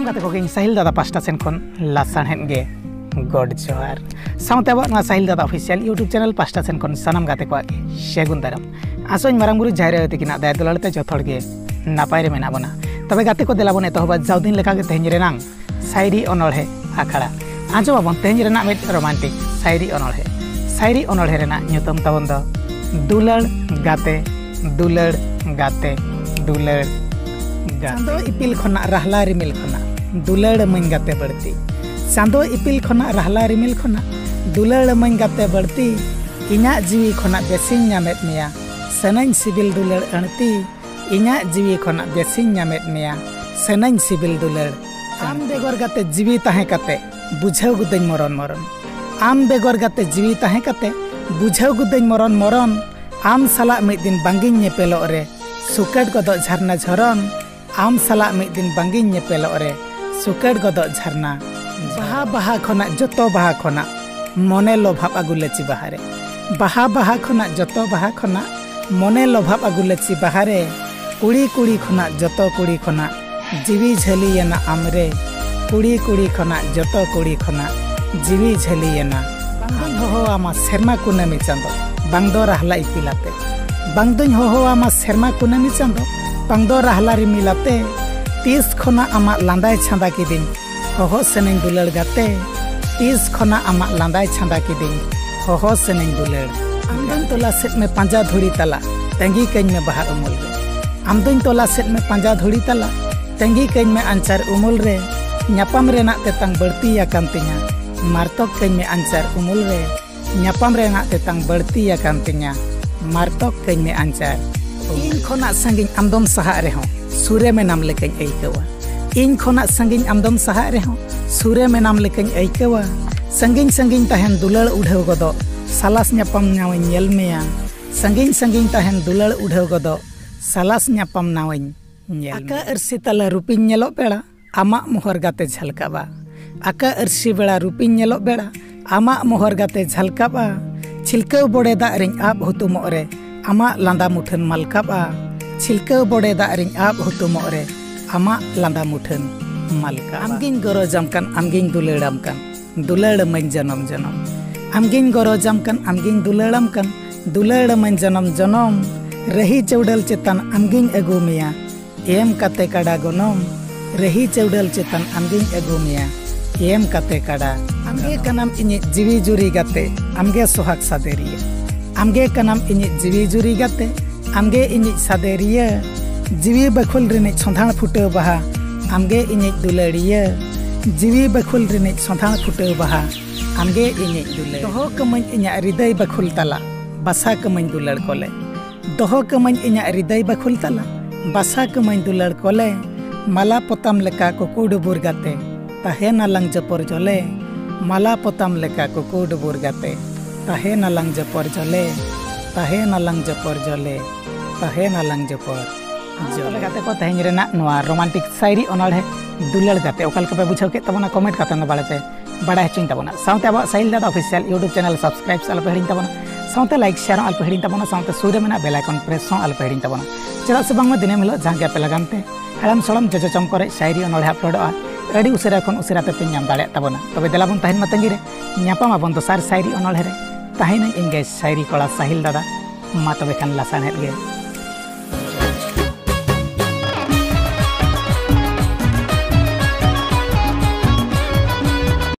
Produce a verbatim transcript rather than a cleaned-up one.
ᱜᱟᱛᱮ ᱠᱚᱜᱮ, ᱤᱧ ᱥᱟᱦᱤᱞ ᱫᱟᱫᱟ ᱯᱟᱥᱴᱟ ᱥᱮᱱ ᱠᱷᱚᱱ ᱞᱟᱥᱟᱲᱦᱮᱫ ᱜᱮ ᱜᱚᱰ ᱡᱚᱦᱟᱨ᱾ ᱥᱟᱶᱛᱮ ᱟᱵᱚᱣᱟᱜ ᱱᱚᱣᱟ ᱥᱟᱦᱤᱞ ᱫᱟᱫᱟ ᱚᱯᱷᱤᱥᱤᱭᱟᱞ YouTube ᱪᱮᱱᱮᱞ ᱯᱟᱥᱴᱟ ᱥᱮᱱ ᱠᱷᱚᱱ ᱥᱟᱱᱟᱢ ᱜᱟᱛᱮ ᱠᱚᱣᱟᱜ ᱜᱮ ᱥᱟᱹᱜᱩᱱ ᱫᱟᱨᱟᱢ᱾ ᱟᱥᱚᱜ ᱟᱹᱧ ᱢᱟᱨᱟᱝ ᱵᱩᱨᱩ ᱡᱟᱦᱮᱨ ᱟᱭᱳ ᱛᱤᱠᱤᱱᱟᱜ ᱫᱟᱭᱟ ᱫᱩᱞᱟᱹᱲ ᱛᱮ ᱡᱚᱛᱚ ᱦᱚᱲ ᱜᱮ ᱱᱟᱯᱟᱭ ᱨᱮ ᱢᱮᱱᱟᱜ ᱵᱚᱱᱟ᱾ ᱛᱚᱵᱮ ᱜᱟᱛᱮ ᱠᱚ, ᱫᱮᱞᱟ ᱵᱚᱱ ᱮᱛᱚᱦᱚᱵᱟ ᱡᱟᱣ ᱫᱤᱱ ᱞᱮᱠᱟ ᱜᱮ ᱛᱮᱦᱮᱧ ᱨᱮᱱᱟᱝ ᱥᱟᱭᱨᱤ ᱚᱱᱚᱬᱦᱮ ᱟᱠᱷᱲᱟ᱾ ᱟᱸᱡᱚᱢ ᱟᱵᱚᱱ ᱛᱮᱦᱮᱧ ᱨᱮᱱᱟᱜ ᱢᱤᱫ ᱨᱳᱢᱟᱱᱴᱤᱠ ᱥᱟᱭᱨᱤ ᱚᱱᱚᱬᱦᱮ᱾ ᱥᱟᱭᱨᱤ ᱚᱱᱚᱬᱦᱮ ᱨᱮᱱᱟᱜ ᱧᱩᱛᱩᱢ ᱛᱟᱵᱚᱱ ᱫᱚ ᱫᱩᱞᱟᱹᱲ ᱜᱟᱛᱮ, ᱫᱩᱞᱟᱹᱲ ᱜᱟᱛᱮ, ᱫᱩᱞᱟᱹᱲ ᱜᱟᱛᱮ᱾ ᱪᱟᱸᱫᱚ ᱤᱯᱤᱞ ᱠᱷᱚᱱᱟᱜ ᱨᱟᱦᱞᱟ ᱨᱤᱢᱤᱞ ᱠᱷᱚᱱᱟᱜ ᱫᱩᱞᱟᱹᱲ ᱟᱹᱢᱟᱹᱧ ᱜᱟᱛᱮ ᱵᱟᱹᱲᱛᱤ᱾ ᱪᱟᱸᱫᱚ ᱤᱯᱤᱞ ᱠᱷᱚᱱᱟᱜ ᱨᱟᱦᱞᱟ ᱨᱤᱢᱤᱞ ᱠᱷᱚᱱᱟᱜ ᱫᱩᱞᱟᱹᱲ ᱟᱹᱢᱟᱹᱧ ᱜᱟᱛᱮ ᱵᱟᱹᱲᱛᱤ᱾ ᱤᱧᱟᱜ ᱡᱤᱣᱤ ᱠᱷᱚᱱᱟᱜ ᱵᱮᱥᱤᱧ ᱧᱟᱢᱮᱫ ᱢᱮᱭᱟ, ᱥᱟᱹᱱᱟᱹᱧ ᱥᱤᱵᱤᱞ ᱫᱩᱞᱟᱹᱲ ᱟᱹᱲᱛᱤ᱾ ᱤᱧᱟᱜ ᱡᱤᱣᱤ ᱠᱷᱚᱱᱟᱜ ᱵᱮᱥᱤᱧ ᱧᱟᱢᱮᱫ ᱢᱮᱭᱟ, ᱥᱟᱹᱱᱟᱹᱧ ᱥᱤᱵᱤᱞ ᱫᱩᱞᱟᱹᱲ᱾ ᱟᱢ ᱵᱮᱜᱚᱨ ᱜᱟᱛᱮ ᱡᱤᱣᱤ ᱛᱟᱦᱮᱸ ᱠᱟᱛᱮ ᱵᱩᱡᱷᱟᱹᱣ ᱜᱚᱫᱟᱹᱧ ᱢᱚᱨᱚᱱ ᱢᱚᱨᱚᱱ᱾ ᱟᱢ ᱵᱮᱜᱚᱨ ᱜᱟᱛᱮ ᱡᱤᱣᱤ ᱛᱟᱦᱮᱸ ᱠᱟᱛᱮ ᱵᱩᱡᱷᱟᱹᱣ ᱜᱚᱫᱟᱹᱧ ᱢᱚᱨᱚᱱ ᱢᱚᱨᱚᱱ᱾ ᱟᱢ ᱥᱟᱞᱟᱜ ᱢᱤᱫ ᱫᱤᱱ ᱵᱟᱝᱜᱤᱧ ᱧᱮᱯᱮᱞᱚᱜ ᱨᱮ ᱥᱩᱠᱟᱹᱴ ᱜᱚᱫᱚᱜ ᱡᱷᱟᱨᱱᱟ ᱡᱷᱚᱨᱚᱱ᱾ ᱟᱢ ᱥᱟᱞᱟᱜ ᱢᱤᱫ ᱫᱤᱱ ᱵᱟᱝᱜᱤᱧ ᱧᱮᱯᱮᱞᱚᱜ ᱨᱮ ᱥᱩᱠᱟᱹᱲ ᱜᱚᱫᱚᱜ ᱡᱷᱟᱨᱱᱟ᱾ ᱵᱟᱦᱟ ᱵᱟᱦᱟ ᱠᱷᱚᱱᱟᱜ, ᱡᱚᱛᱚ ᱵᱟᱦᱟ ᱠᱷᱚᱱᱟᱜ ᱢᱚᱱᱮ ᱞᱚᱵᱷᱟᱵ ᱟᱹᱜᱩ ᱞᱟᱹᱪᱤ ᱵᱟᱦᱟ ᱨᱮ᱾ ᱵᱟᱦᱟ ᱵᱟᱦᱟ ᱠᱷᱚᱱᱟᱜ, ᱡᱚᱛᱚ ᱵᱟᱦᱟ ᱠᱷᱚᱱᱟᱜ ᱢᱚᱱᱮ ᱞᱚᱵᱷᱟᱵ ᱟᱹᱜᱩ ᱞᱟᱹᱪᱤ ᱵᱟᱦᱟ ᱨᱮ᱾ ᱠᱩᱲᱤ ᱠᱩᱲᱤ ᱠᱷᱚᱱᱟᱜ, ᱡᱚᱛᱚ ᱠᱩᱲᱤ ᱠᱷᱚᱱᱟᱜ ᱡᱤᱣᱤ ᱡᱷᱟᱹᱞᱤᱭᱮᱱᱟ ᱟᱢ ᱨᱮ᱾ ᱠᱩᱲᱤ ᱠᱩᱲᱤ ᱠᱷᱚᱱᱟᱜ, ᱡᱚᱛᱚ ᱠᱩᱲᱤ ᱠᱷᱚᱱᱟᱜ ᱡᱤᱣᱤ ᱡᱷᱟᱹᱞᱤᱭᱮᱱᱟ᱾ ᱵᱟᱝ ᱫᱚᱧ ᱦᱚᱦᱚᱣᱟᱢᱟ ᱥᱮᱨᱢᱟ ᱠᱩᱱᱟᱹᱢᱤ ᱪᱟᱸᱫᱚ, ᱵᱟᱝ ᱫᱚ ᱨᱟᱦᱞᱟ ᱤᱯᱤᱞ ᱟᱛᱮ᱾ ᱵᱟᱝ ᱫᱚᱧ ᱦᱚᱦᱚᱣᱟᱢᱟ ᱥᱮᱨᱢᱟ ᱠᱩᱱᱟᱹᱢᱤ ᱪᱟᱸᱫᱚ, ᱵᱟᱝ ᱫᱚ ᱨᱟᱦᱞᱟ ᱨᱤᱢᱤᱞ ᱟᱛᱮ᱾ ᱛᱤᱥ ᱠᱷᱚᱱᱟᱜ ᱟᱢᱟᱜ ᱞᱟᱸᱫᱟᱭ ᱪᱷᱟᱸᱫᱟ ᱠᱤᱫᱤᱧ, ᱦᱚᱦᱚ ᱥᱮᱱᱟᱹᱧ ᱫᱩᱞᱟᱹᱲ ᱜᱟᱛᱮ᱾ ᱛᱤᱥ ᱠᱷᱚᱱᱟᱜ ᱟᱢᱟᱜ ᱞᱟᱸᱫᱟᱭ ᱪᱷᱟᱸᱫᱟ ᱠᱤᱫᱤᱧ, ᱦᱚᱦᱚ ᱥᱮᱱᱟᱹᱧ ᱫᱩᱞᱟᱹᱲ᱾ ᱟᱢ ᱫᱚᱧ ᱛᱚᱞᱟᱥᱮᱫ ᱢᱮ ᱯᱟᱸᱡᱟ ᱫᱷᱩᱲᱤ ᱛᱟᱞᱟ, ᱛᱟᱺᱜᱤ ᱠᱟᱹᱧ ᱢᱮ ᱵᱟᱦᱟ ᱩᱢᱩᱞ ᱨᱮ᱾ ᱟᱢ ᱫᱚᱧ ᱛᱚᱞᱟᱥᱮᱫ ᱢᱮ ᱯᱟᱸᱡᱟ ᱫᱷᱩᱲᱤ ᱛᱟᱞᱟ, ᱛᱟᱺᱜᱤ ᱠᱟᱹᱧ ᱢᱮ ᱟᱧᱪᱟᱨ ᱩᱢᱩᱞ ᱨᱮ᱾ ᱧᱟᱯᱟᱢ ᱨᱮᱱᱟᱜ ᱛᱮᱛᱟᱝ ᱵᱟᱹᱲᱛᱤ ᱟᱠᱟᱱ ᱛᱤᱧᱟ, ᱢᱟᱨᱛᱚᱠ ᱠᱟᱹᱧ ᱢᱮ ᱟᱧᱪᱟᱨ ᱩᱢᱩᱞ ᱨᱮ᱾ ᱧᱟᱯᱟᱢ ᱨᱮᱱᱟᱜ ᱛᱮᱛᱟᱝ ᱵᱟᱹᱲᱛᱤ ᱟᱠᱟᱱ ᱛᱤᱧᱟ, ᱢᱟᱨᱛᱚᱠ ᱠᱟᱹᱧ ᱢᱮ ᱟᱧᱪᱟᱨ᱾ ᱤᱧ ᱠᱷᱚᱱᱟᱜ ᱥᱟᱺᱜᱤᱧ ᱟᱢᱫᱚᱢ ᱥᱟᱦᱟᱜ ᱨᱮᱦᱚᱸ, ᱥᱩᱨ ᱨᱮ ᱢᱮᱱᱟᱢ ᱞᱮᱠᱟᱧ ᱟᱹᱭᱠᱟᱹᱣᱟ᱾ ᱤᱧ ᱠᱷᱚᱱᱟᱜ ᱥᱟᱺᱜᱤᱧ ᱟᱢᱫᱚᱢ ᱥᱟᱦᱟᱜ ᱨᱮᱦᱚᱸ, ᱥᱩᱨ ᱨᱮ ᱢᱮᱱᱟᱢ ᱞᱮᱠᱟᱧ ᱟᱹᱭᱠᱟᱹᱣᱟ᱾ ᱥᱟᱺᱜᱤᱧ ᱥᱟᱺᱜᱤᱧ ᱛᱟᱦᱮᱱ ᱫᱩᱞᱟᱹᱲ ᱩᱰᱷᱟᱹᱣ ᱜᱚᱫᱚᱜ, ᱥᱟᱞᱟᱥ ᱧᱟᱯᱟᱢ ᱱᱟᱣᱤᱧ ᱧᱮᱞ ᱢᱮᱭᱟ᱾ ᱥᱟᱺᱜᱤᱧ ᱥᱟᱺᱜᱤᱧ ᱛᱟᱦᱮᱱ ᱫᱩᱞᱟᱹᱲ ᱩᱰᱷᱟᱹᱣ ᱜᱚᱫᱚᱜ, ᱥᱟᱞᱟᱥ ᱧᱟᱯᱟᱢ ᱱᱟᱣᱤᱧ ᱧᱮᱞ ᱟᱠᱟ ᱢᱮᱭᱟ᱾ ᱟᱹᱨᱥᱤ ᱛᱟᱞᱟ ᱨᱩᱯᱤᱧ ᱧᱮᱞᱚᱜ ᱵᱮᱲᱟ, ᱟᱢᱟᱜ ᱢᱚᱦᱚᱨ ᱜᱟᱛᱮ ᱡᱷᱟᱞᱠᱟᱜᱼᱟ᱾ ᱟᱠᱟ ᱟᱹᱨᱥᱤ ᱵᱮᱲᱟ ᱨᱩᱯᱤᱧ ᱧᱮᱞᱚᱜ ᱵᱮᱲᱟ, ᱟᱢᱟᱜ ᱢᱚᱦᱚᱨ ᱜᱟᱛᱮ ᱡᱷᱟᱞᱠᱟᱜᱼᱟ᱾ ᱪᱷᱤᱞᱠᱟᱹᱣ ᱵᱚᱰᱮ ᱫᱟᱜ ᱨᱤᱧ ᱟᱵ ᱦᱩᱛᱩᱢᱚᱜ ᱨᱮ, ᱟᱢᱟᱜ ᱞᱟᱸᱫᱟ ᱢᱩᱴᱷᱟᱹᱱ ᱢᱟᱞᱠᱟᱜᱼᱟ᱾ ᱪᱷᱤᱞᱠᱟᱹᱣ ᱵᱚᱰᱮ ᱫᱟᱜ ᱨᱤᱧ ᱟᱵ ᱦᱩᱛᱩᱢᱚᱜ ᱨᱮ, ᱟᱢᱟᱜ ᱞᱟᱸᱫᱟ ᱢᱩᱴᱷᱟᱹᱱ ᱢᱟᱞᱠᱟ᱾ ᱟᱢᱜᱤᱧ ᱜᱚᱨᱚᱡᱟᱢ ᱠᱟᱱ, ᱟᱢᱜᱤᱧ ᱫᱩᱞᱟᱹᱲᱟᱢ ᱠᱟᱱ, ᱫᱩᱞᱟᱹᱲᱟᱢᱟᱹᱧ ᱡᱚᱱᱚᱢ ᱡᱚᱱᱚᱢ᱾ ᱟᱢᱜᱤᱧ ᱜᱚᱨᱚᱡᱟᱢ ᱠᱟᱱ, ᱟᱢᱜᱤᱧ ᱫᱩᱞᱟᱹᱲᱟᱢ ᱠᱟᱱ, ᱫᱩᱞᱟᱹᱲᱟᱢᱟᱹᱧ ᱡᱚᱱᱚᱢ ᱡᱚᱱᱚᱢ᱾ ᱨᱟᱹᱦᱤ ᱪᱟᱹᱣᱰᱟᱹᱞ ᱪᱮᱛᱟᱱ ᱟᱢᱜᱤᱧ ᱟᱹᱜᱩ ᱢᱮᱭᱟ, ᱮᱢ ᱠᱟᱛᱮ ᱠᱟᱰᱟ ᱜᱚᱱᱚᱝ᱾ ᱨᱟᱹᱦᱤ ᱪᱟᱹᱣᱰᱟᱹᱞ ᱪᱮᱛᱟᱱ ᱟᱢᱜᱤᱧ ᱟᱹᱜᱩ ᱢᱮᱭᱟ, ᱮᱢ ᱠᱟᱛᱮ ᱠᱟᱰᱟ᱾ ᱟᱢᱜᱮ ᱠᱟᱱᱟᱢ ᱤᱧᱤᱡ ᱡᱤᱣᱤ ᱡᱩᱨᱤ ᱜᱟᱛᱮ, ᱟᱢᱜᱮ ᱥᱚᱦᱟᱜ ᱥᱟᱫᱮᱨᱤᱭᱟᱹ᱾ ᱟᱢᱜᱮ ᱠᱟᱱᱟᱢ ᱤᱧᱤᱡ ᱡᱤᱣᱤ ᱡᱩᱨᱤ ᱜᱟᱛᱮ, ᱟᱢᱜᱮ ᱤᱧᱤᱡ ᱥᱟᱫᱮᱨᱤᱭᱟᱹ᱾ ᱡᱤᱣᱤ ᱵᱟᱹᱠᱷᱩᱞ ᱨᱤᱱᱤᱡ ᱥᱚᱸᱫᱷᱟᱲ ᱯᱷᱩᱴᱟᱹᱣ ᱵᱟᱦᱟ, ᱟᱢᱜᱮ ᱤᱧᱤᱡ ᱫᱩᱞᱟᱹᱲᱤᱭᱟᱹ᱾ ᱡᱤᱣᱤ ᱵᱟᱹᱠᱷᱩᱞ ᱨᱤᱱᱤᱡ ᱥᱚᱸᱫᱷᱟᱲ ᱯᱷᱩᱴᱟᱹᱣ ᱵᱟᱦᱟ, ᱟᱢᱜᱮ ᱤᱧᱤᱡ ᱫᱩᱞᱟᱹᱲ᱾ ᱫᱚᱦᱚ ᱠᱟᱹᱢᱟᱹᱧ ᱤᱧᱟᱜ ᱨᱤᱫᱟᱹᱭ ᱵᱟᱹᱠᱷᱩᱞ ᱛᱟᱞᱟ, ᱵᱟᱥᱟ ᱠᱟᱹᱢᱟᱹᱧ ᱫᱩᱞᱟᱹᱲ ᱠᱚᱞᱮ᱾ ᱫᱚᱦᱚ ᱠᱟᱹᱢᱟᱹᱧ ᱤᱧᱟᱜ ᱨᱤᱫᱟᱹᱭ ᱵᱟᱹᱠᱷᱩᱞ ᱛᱟᱞᱟ, ᱵᱟᱥᱟ ᱠᱟᱹᱢᱟᱹᱧ ᱫᱩᱞᱟᱹᱲ ᱠᱚᱞᱮ᱾ ᱢᱟᱞᱟ ᱯᱚᱛᱟᱢ ᱞᱮᱠᱟ ᱠᱩᱠᱩ ᱰᱩᱵᱩᱨ ᱜᱟᱛᱮ, ᱛᱟᱦᱮᱱᱟᱞᱟᱝ ᱡᱚᱯᱚᱨ ᱡᱚᱞᱮ᱾ ᱢᱟᱞᱟ ᱯᱚᱛᱟᱢ ᱞᱮᱠᱟ ᱠᱩᱠᱩ ᱰᱩᱵᱩᱨ ᱜᱟᱛᱮ, ᱛᱟᱦᱮᱱᱟᱞᱟᱝ ᱡᱚᱯᱚᱨ ᱡᱚᱞᱮ᱾ ᱛᱟᱦᱮᱱᱟᱞᱟᱝ ᱡᱚᱯᱚᱨ ᱡᱚᱞᱮ, ᱛᱟᱦᱮᱱᱟᱞᱟᱝ ᱡᱚᱯᱚᱨ ᱡᱚᱞᱮ᱾ ᱜᱟᱛᱮ ᱠᱚ, ᱛᱮᱦᱮᱧ ᱨᱮᱱᱟᱜ ᱱᱚᱣᱟ ᱨᱳᱢᱟᱱᱴᱤᱠ ᱥᱟᱭᱨᱤ ᱚᱱᱚᱬᱦᱮ ᱫᱩᱞᱟᱹᱲ ᱜᱟᱛᱮ ᱚᱠᱟ ᱞᱮᱠᱟ ᱯᱮ ᱵᱩᱡᱷᱟᱹᱣ ᱠᱮᱫ ᱛᱟᱵᱚᱱᱟ, ᱠᱚᱢᱮᱱᱴ ᱠᱟᱛᱮ ᱫᱚ ᱵᱟᱲᱟᱭ ᱯᱮ, ᱵᱟᱲᱟᱭ ᱦᱚᱪᱚᱧ ᱛᱟᱵᱚᱱᱟ᱾ ᱥᱟᱶᱛᱮ ᱟᱵᱚᱣᱟᱜ ᱥᱟᱦᱤᱞ ᱫᱟᱫᱟ ᱚᱯᱷᱤᱥᱤᱭᱟᱞ YouTube ᱪᱮᱱᱮᱞ ᱥᱟᱵᱥᱠᱨᱟᱭᱤᱵ ᱟᱞᱚ ᱯᱮ ᱦᱤᱲᱤᱧ ᱛᱟᱵᱚᱱᱟ, ᱥᱟᱶᱛᱮ ᱞᱟᱭᱤᱠ ᱥᱮᱭᱟᱨ ᱦᱚᱸ ᱟᱞᱚ ᱯᱮ ᱦᱤᱲᱤᱧ ᱛᱟᱵᱚᱱᱟ, ᱥᱟᱶᱛᱮ ᱥᱩᱨ ᱨᱮ ᱢᱮᱱᱟᱜ ᱵᱮᱞ ᱟᱭᱠᱚᱱ ᱯᱨᱮᱥ ᱦᱚᱸ ᱟᱞᱚ ᱯᱮ ᱦᱤᱲᱤᱧ ᱛᱟᱵᱚᱱᱟ᱾ ᱪᱮᱫᱟᱜ ᱥᱮ ᱵᱟᱝᱢᱟ ᱫᱤᱱᱟᱹᱢ ᱦᱤᱞᱳᱜ ᱡᱟᱦᱟᱸ ᱜᱮ ᱟᱯᱮ ᱞᱟᱜᱟᱱ ᱛᱮ ᱦᱟᱲᱟᱢ ᱥᱚᱲᱚᱢ ᱡᱚᱡᱚ ᱪᱚᱢ ᱠᱚᱨᱮ ᱥᱟᱭᱨᱤ ᱚᱱᱚᱬᱦᱮ ᱟᱯᱞᱳᱰᱚᱜᱼᱟ, ᱟᱹᱰᱤ ᱩᱥᱟᱹᱨᱟ ᱠᱷᱚᱱ ᱩᱥᱟᱹᱨᱟ ᱛᱮᱯᱮ ᱧᱟᱢ ᱫᱟᱲᱮᱭᱟᱜ ᱛᱟᱵᱚᱱᱟ᱾ ᱛᱚᱵᱮ ᱫᱮᱞᱟ ᱵᱚᱱ ᱛᱟᱦᱮᱱ ᱢᱟ ᱛᱟᱺᱜᱤ ᱨᱮ, ᱧᱟᱯᱟᱢ ᱟᱵᱚᱱ ᱫᱚᱥᱟᱨ ᱥᱟᱭᱨᱤ ᱚᱱᱚᱬᱦᱮ ᱨᱮ᱾ ᱛᱟᱦᱮᱱᱟᱹᱧ ᱤᱧ ᱜᱮ ᱥᱟᱭᱨᱤ ᱠᱚᱲᱟ ᱥᱟᱦᱤᱞ ᱫᱟᱫᱟ᱾ ᱢᱟ ᱛᱚᱵᱮ ᱠᱷᱟᱱ ᱞᱟᱥᱟᱬᱦᱮᱫ ᱜᱮ